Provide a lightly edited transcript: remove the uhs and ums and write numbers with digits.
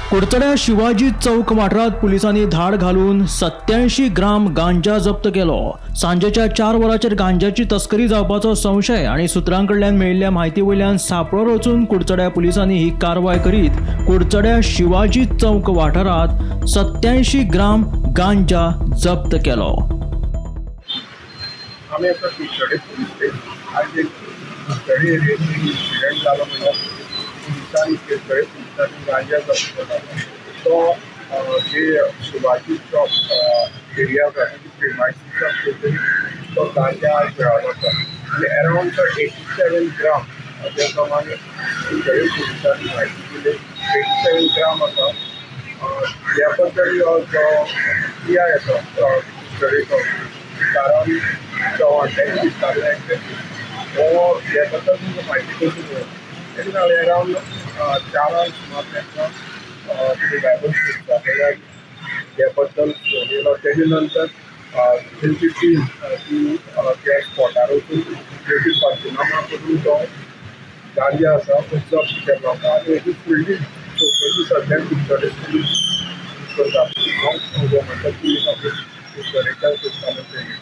कुडचड्या शिवाजी चौक वाठारांत पुलिसांनी धाड घालून 87 ग्राम गांजा जप्त केलो. सांजेच्या 4 वरांचेर गांजाची तस्करी जावपाचो संशय आनी सुत्रां कडल्यान मेळिल्ल्या म्हायती वयल्यान सांपळो रचून कुडचड्या पुलिसांनी ही कारवाय करीत कुडचड्या शिवाजी चौक वाठारांत 87 ग्राम गांजा जप्त केलो. आमी आतां कुडचडे पुलीस स्टेशन. आयज एक कुडचडे एरियेंत एक इन्सिडंट जालो, म्हणल्यार पुलिसांनी, कुडचडे पुलिसांनी गांजा जप्त केला. तो जे शिवाजी चौक एरिया आसा, तेजी प्रिमायसीस थंय तो गांजा आज मेळ्ळो आसा आनी अरावंड तो 87 ग्राम, ज्या प्रमाणे कुडचडे पुलिसांनी म्हायती दिली, 87 ग्राम आसा. ह्या बद्दल जो पी I आसा कुडचडेचो, सीताराम चव्हाण, तेणे विचारलें एक्झॅक्टली हो हे बद्दल तुमकां म्हायती कशी मेळ्ळी. तेणे सांगलें, अरावंड 4 सुमार तांकां रिलायबल सोर्सा कडल्यान हे बद्दल फोन येयलो. तेजे नंतर तेंची टीम ती त्या स्पॉटार वचून तेजी पंचनामा करून तो गांजा आसा तो जप्त केलो आसा आनी हेजी फुडली चवकशी सद्याक कुडचडे पुलीस करता. हांव गोमंतक पुलीस ऑफिस कुडचडेच्यान सोदतालो.